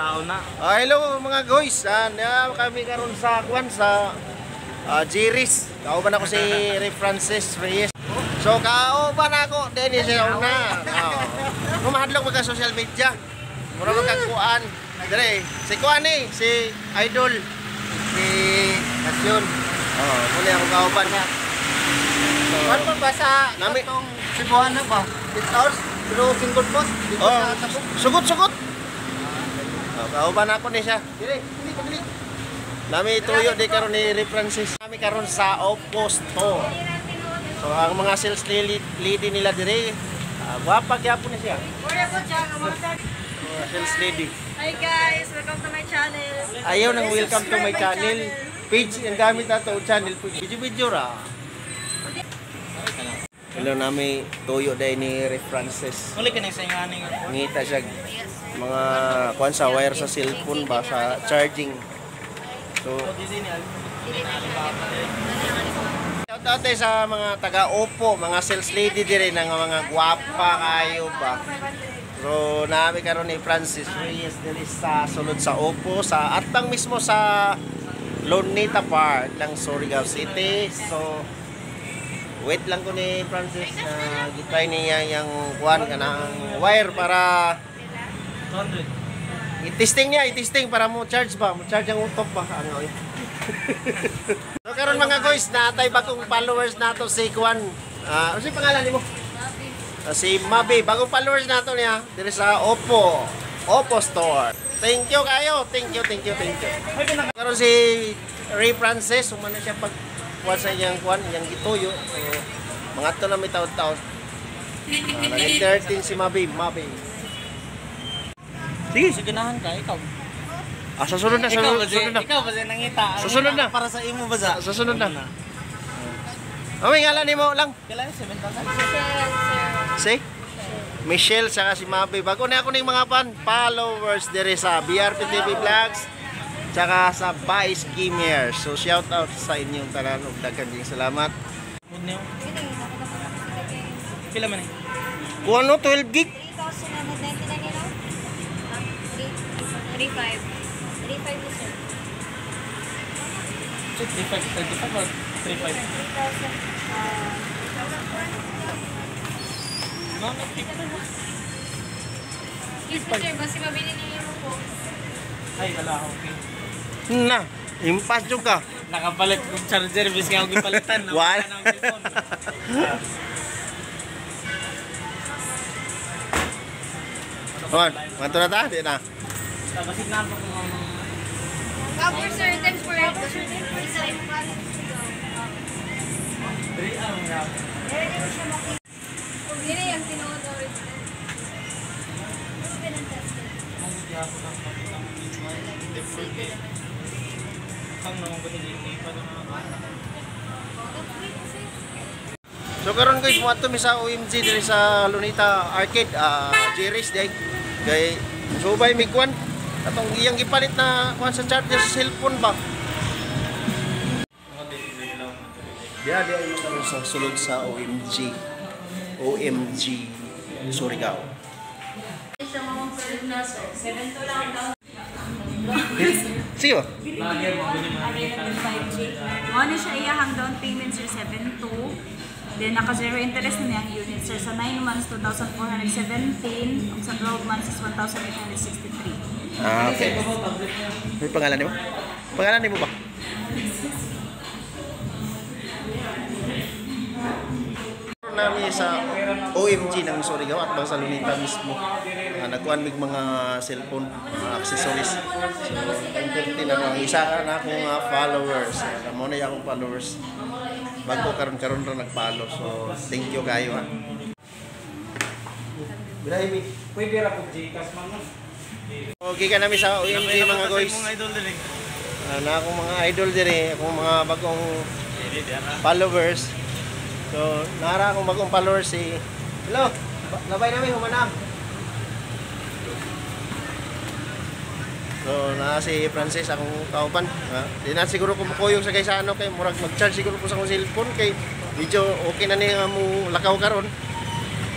Sa una. Hello mga guys, na kami karon sa kwan sa Jiris. Kauban ako si Ray Francis Reyes. So kauban ako din siya una. Oh. Mahadlok magka social media. Mura magkakuan. Dire, si kuan ni, si Idol, si Kasyon. Oh, muna ako kauban. So, Kuan pa ba sa Nami- katong Cebuana ba? 6 hours pero single post dito oh, sa Tabuk. Sugot sugot. Oh, kauban ako ni siya. Dire, dili dili. Nami tuyo di karon ni Ray Francis. Nami karon sa Oppo Store. So ang mga sales lady nila dire, gwapa gyapon ni siya. Mga sales lady. Hi guys! Welcome to my channel. Ayaw nang Please welcome to subscribe my channel. Page ang gamit nato channel page. Video video ra. Hello, nami tuyo day ni Ray Francis. Uli ka na sa inganing. Ngita siya mga kuan sa wire sa cellphone ba sa charging. So Dili ni shout out tayo sa mga taga Oppo, mga sales lady dire nga mga gwapa kayo ba. So nami karon ni Francis Reyes diri sa sulod sa Oppo sa atbang mismo sa Luneta Park ng Surigao City. So wait lang ko ni Francis na gitry niya yung kuan kanang wire para 200. i-testing niya, i-testing para mo charge ba, mo charge ang utok ba ano. Eh. So karon mga guys, natay bagong followers nato si Kwan. Ano si pangalan nimo? Si Mabi, bagong followers nato niya diri sa Oppo, Oppo Store. Thank you kayo. Thank you, thank you, thank you. Karon si Ray Francis, humana siya pag kuan sa iyang kuan, iyang gituyo. So, mga to na may taon-taon. Nag-13 si Mabi, Mabi. Sige. Sige ganahan ka ikaw. Ah, susunod na, Ikaw susunod, ba susunod na. Ikaw ba siya nangita? Susunod na. Para sa imo ba sa? Susunod na. Oh, may ngalan nimo lang. Kailan 7,000? Si? Michelle saka si Mabi. Bago na ako ning mga pan followers dire sa BRP TV Vlogs tsaka sa Vice Gamer. So shout out sa inyong tanan ug daghan ding salamat. Good niyo. Pila man eh? Kung ano 12 gig? 3,999 nila? 3,5. 3,5 to sir. 35 35 or 35? 3,000. No, no, 50. Excuse me sir, basta mabili niyo mo po. Ay, wala okay. Na, impas jud ka. Nakapalit kong charger bis nga akong gipalitan. Wala. Nawala na ang cellphone. On, manto na ta, di na. Basig na ako kung ang Cover sir, times for sir. Diri ang nga. Dili ang tinuod original. Kang naman ko ni pa ng mga bata. So karon guys, moadto mi sa OMG diri sa Lunita Arcade, Jerry's di ay. Kay subay mi kwan atong iyang gipalit na kwan sa charger sa cellphone ba. Diya diya yung karon sa sulod sa OMG. OMG Surigao. Sige ba? Lagi mo gani mga Available 5G. Mo ni siya iyahang down payment sir 7.2. Then naka zero interest na niyang unit sir sa 9 months 2,417 ug sa 12 months is 1,863. Ah, okay. May pangalan nimo? Pangalan nimo ba? Nami sa OMG ng Surigao at bang sa Lunita mismo. Nagkuan mig mga cellphone, mga accessories. So, 10:50 na ang isa ka na akong followers. Mo na akong followers. Bago karon-karon ra nagpalo. So, thank you kayo ha. Ibrahim. Pwede ra po Gcash man no. Okay ka namin sa OMG mga guys. Mga idol dili. Na akong mga idol dire, akong mga bagong followers. So, nara akong bagong followers si Hello. Labay namin humanam. So, na si Francis akong kauban. Di na siguro kumukuyog sa kay sa ano kay murag mag-charge siguro ko sa akong cellphone kay medyo okay na niya nga mo lakaw karon.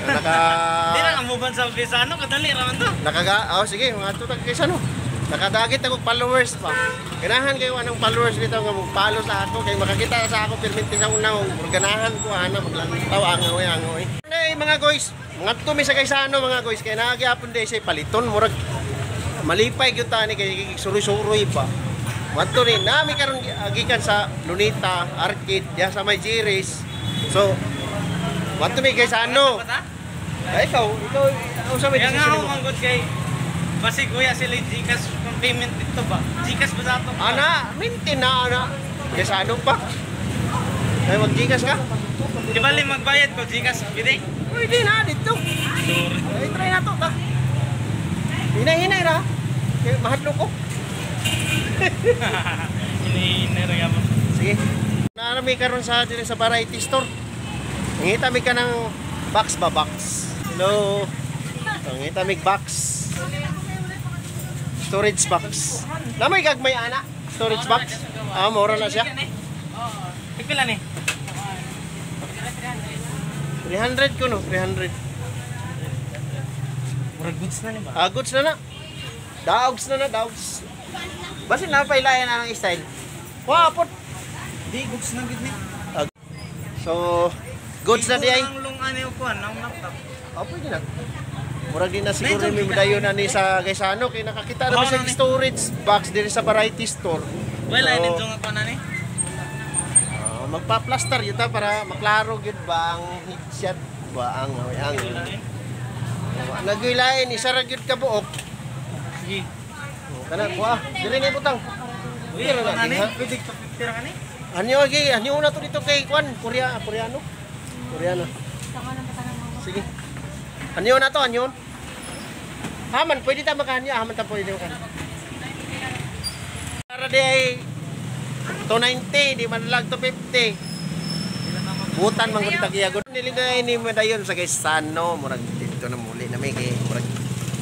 Naka Di na ang muban sa Bisano, kadali ra man to. Nakaga, oh sige, mga tutag kay sano. Nakadagit ako followers pa. Ganahan kayo anong followers bitaw nga mo follow sa ako kay makakita sa ako perminti sa una og ganahan ko ana maglantaw angoy angoy. Nay mga guys, mga tumi sa Gaisano mga guys kay nagyapon day say paliton murag malipay gyud ta ni kay suroy-suroy pa. Madto ni nami karon gikan sa Lunita, Arcade, diha sa may Jiris. So, madto mi Gaisano. Ay, ikaw, ikaw, unsa may Kaya nga desisyon ako nimo? manggod kay Basi kuya sila yung Gcash pang payment dito ba? Gcash ba sa ato? Ana, minti na ana. Kaysa ano pa? Ay, mag-Gcash ka? Di bali magbayad ko Gcash pwede? Pwede na, dito. Ay, try na to, ta. Hinay-hinay ra. Kaya mahadlo ko. Hinihinay ra mo. Sige. Naarami karon sa diri sa variety store. Ngita mi ka ng box ba box. Hello. Ngita mi box. Storage box. Namay gagmay ana. Storage box. Ah, mura na siya. Pila ni? 300 ko no, 300. Murag goods na ni ba? Ah, goods na na. Dogs na na, dogs. Basin na pa ilayan na ang style. Wa pot. Di goods na gid ni. So, goods na di ay. Ang long ano yung kuan, ang laptop. Oh, pwede na. Murag din na siguro may mudayon na ni sa Gaisano kay nakakita na ba siya Oh, ng storage box diri sa variety store. Wala So, ini nga kuan ani. ah, magpa-plaster yun ta para maklaro gyud ba ang headshot ba ang ang Nagilain isa ra gyud ka buok. Sige. Oh, kana kuha. Diri ni butang. Uy, Diri na kuan ani. diha. Pwede ka 50 ra ani. Anyo gi, anyo na to dito kay Kwan, Korea, Koreano. Koreano. Sige. Anyo na to, anyo. Haman, pwede ta makahanyo, haman ta pwede makahanyo. Para di ay 290, di man lang 250. Butan man gud tagiyagon. Dili na ini madayon sa Gaisano, murag dito na muli na may kay murag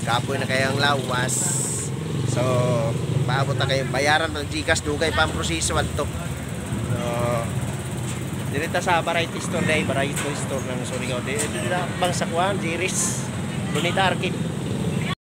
kapoy na kayang lawas. So, paabot na kayo bayaran ng GCash dugay pa ang proseso adto. So, dili ta sa variety store dai, variety store ng Surigao. Di dili na bang sa kuan, Jiris. Lunita Arcade.